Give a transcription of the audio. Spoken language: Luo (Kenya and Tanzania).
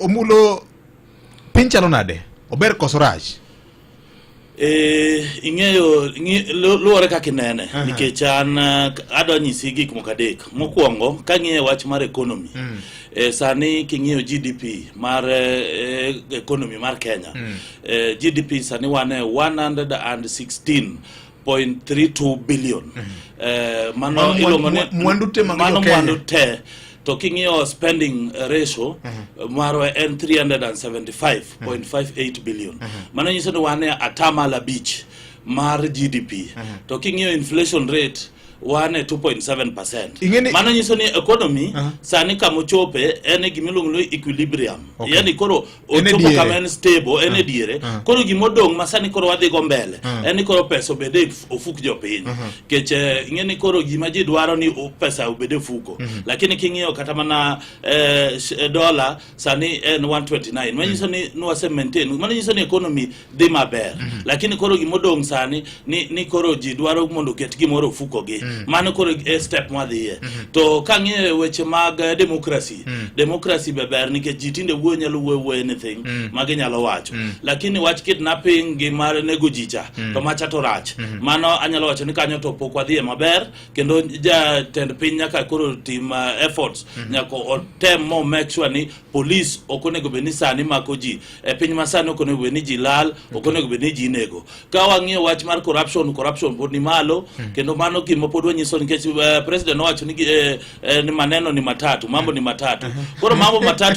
Omulo, piny chalo nade? Ober koso rach? E, ing'eyo luwore kaka inene. Nikech an adwa nyisi gik moko adek. Mokwongo, kang'iyo wach mar economy, sani king'iyo GDP mar economy mar Kenya, GDP sani wan e 116.32 billion. Mano Mano iluongo ni mwandu te mag mano jo-Kenya. Mwandu te. To king'iyo spending ratio marwa en 375.58 billion. Mano nyiso ni wan e 5% mar GDP. To king'iyo inflation rate, wan e 2.7%. Mano nyiso ni economy sani kamochope en e gimiluongo ni equilibrium. Yani koro En e ochopo diere. kama en stable, en e diere. Koro gimodong' ma sani koro wadhi go mbele en ni koro pesa obed e ofuk jopiny. Nikech ing'e ni koro gima ji dwaro ni pesa obed e fuko. Lakini king'iyo kata mana dola sani en 129. Manyiso ni nwase maintain. Mano nyiso ni economy dhi maber. Lakini koro gimodong' sani ni koro ji dwaro mondo oket gimoro e ofuko gi. Mano koro e step mwadhiye. To kang'iyo weche mag democracy, democracy be ber nikech ji tinde wuoyo, nyalo wuoyo wuoyo anything ma ginyalo wacho. Lakini wach kidnapping gi mar nego ji cha, to macha to rach. Mano anyalo wacho ni kanyo to pok wadhiye maber, kendo jatend piny nyaka koro tim efforts, nyaka otem mo make sure ni police ok onego bed ni sani mako ji e piny ma sani, ok onego bed ni ji lal, ok onego bed ni ji inego. Ka wang'iyo wach mar corruption, corruption pod ni malo, kendo mano gima pod wanyiso nikech president nowacho ni, ni maneno ni matatu, mambo ni matatu. Koro mambo matatu.